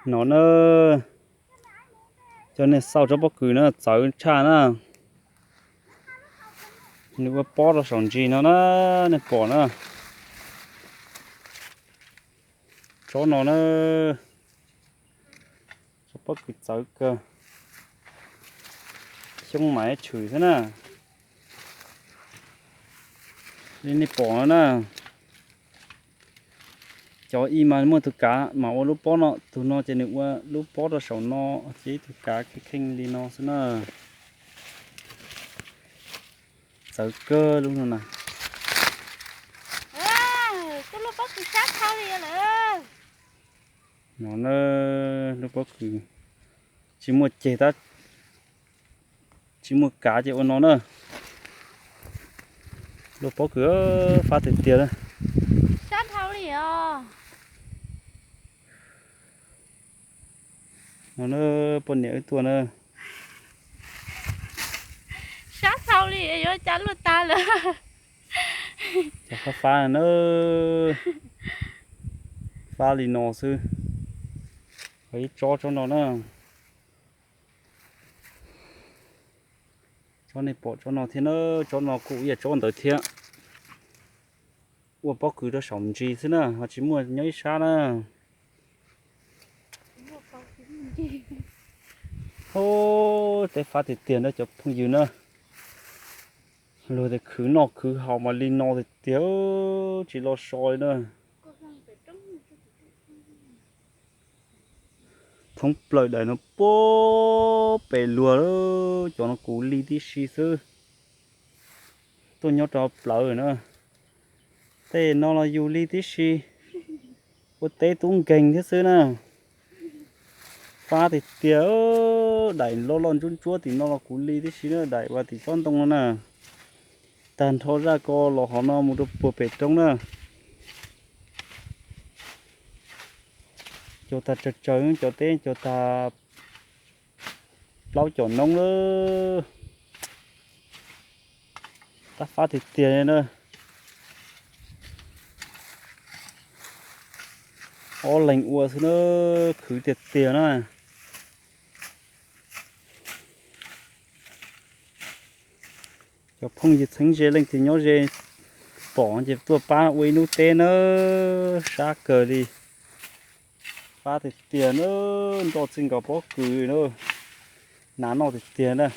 No na, cov nej xauj tsob pob kws na txawv tshaj na. Nws ua pob rau saum ntsis no na, nej pom na. Tsob no na, tsob pob kws txawv kawg, xyoob mas tshwm xwb na. Li nej pom no na, cov ib mas muaj tus kav mas ua lub pob no, tus no ces nws ua lub pob rau saum no, ces ib tug kav kheej kheej li no xwb na. Txawv kawg lub no na. Koj lub pob kws sab dhau li lawm. No na, lub pob kws tsis muaj ceg tab, tsis muaj kav ces ua no na. Lub pob kws fab tiag tiag na. Sab dhau li os. No na, poj niam wb tuaj na. Sab dhau li, yuav cas luaj tag lawm. Cov fab fab na, fab li no xwb. Ho ib tsob tsob no na. Tsob nej pom tsob no thiab na, tsob no kuj ib yam tsob ntawd thiab. Ua pob kws rau saum ntsis xwb na, ho tsis muaj nyob ib sab na. Ub, teb fab tiag tiag na cov phooj ywg na. Luag tias khwv noj khwv haus mas li no tiag tiag, tsis lo so li na. Thoob plaws daim no puag pem luag, cov no kuv li tib si xwb. Tuaj nyob rau plawv na. Tej no los yus li tib si, ua teb tub nkeeg thiab xwb na. Fab tiag tiag, daim loj loj ntsuab ntsuab tim no los kuv li tib si na, daim uas tim tsob ntoo no na. Tag nrho zaj ko los hov no mus rau puag pem roob na. Cog tag tsawg tsawg cov teb, cog tag plaub com noob lawm. Tab fab tiag tiag na. Ob leeg ua xwb na, khwv tiag tiag na. Cov phooj ywg txheeb ze leej twg nyob ze pom ces tuaj pab ua ib hnub teb na, sab kawg li. Fab tiag tiag na, nroj txij nkaus pob kws na, hnav noj tiag tiag na.